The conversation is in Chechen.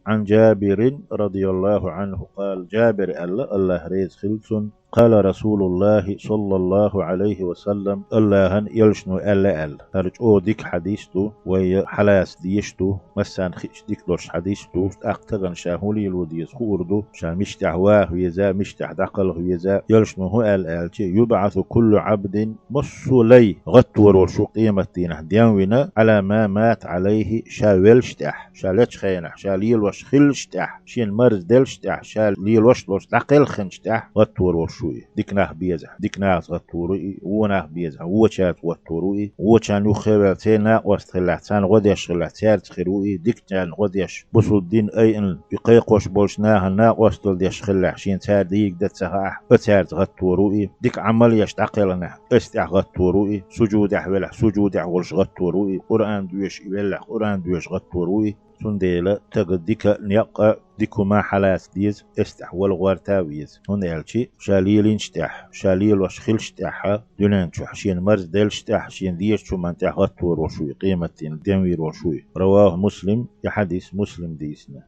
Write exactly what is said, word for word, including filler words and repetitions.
عن جابر رضي الله عنه قال, Жабира аьлла, АллахӀ реза хилва цунна, قال رسول الله صلى الله عليه وسلم, АллахӀан элчано аьлла аьлла. ХӀара чӀогӀа дика хьадис ду, вай хьалаца дезаш ду, массарна хиъча дика долуш хьадис ду, тӀаккха стагана ша хӀун лело деза хуур ду, ша мича тӀехь ваха веза, мича тӀехь дӀакхалха веза, элчано хӀун аьлла аьлча: يبعث كل عبد, массо а лай гӀаттор волуш ву къематдийнахь денвина, على ما مات عليه, ша веллачу тӀехь, ша лечу хенахь, ша лелош хиллачу тӀехь, шена марзделлачу тӀехь, ша лелош долуш дӀакхелхинчу тӀехь гӀаттор волуш ву и. Дика нах безахь, дика нахаца гӀаттор ву и, вон нах безахь, вочаьрца гӀаттор ву и, вочарна юххе а ваьлла, церан накъост хиллехь, царна гӀо деш хиллехь, цаьрца хир ву и, дикачарна гӀо деш, бусулба дин айина и кхайкхош болчу нахана накъосталла деш хиллехь, шена цара дийриг дан ца хаахь, оцаьрца гӀаттор ву и, дика Ӏамал еш дӀакхелхинехь, оцу тӀехь гӀаттор ву и, сужудехь велахь, сужудехь волуш гӀаттор ву и, Къуръан доьшуш и веллехь, Къуръан доьшуш гӀаттор ву и. Цундела стага дика некъ а, дика хӀума хьалаца деза, оцу тӀехь вала гӀерта а веза. ХӀунда аьлча ша лелийначу тӀехь, ша лелош хиллачу тӀехь, дуьнен чохь шена марзделлачу тӀехь, шена дезачу хӀуманна тӀехь гӀаттор волуш ву и, къематдийнахь денвийр волуш ву и. رواه مسلم, и хьадис Муслима дийцина.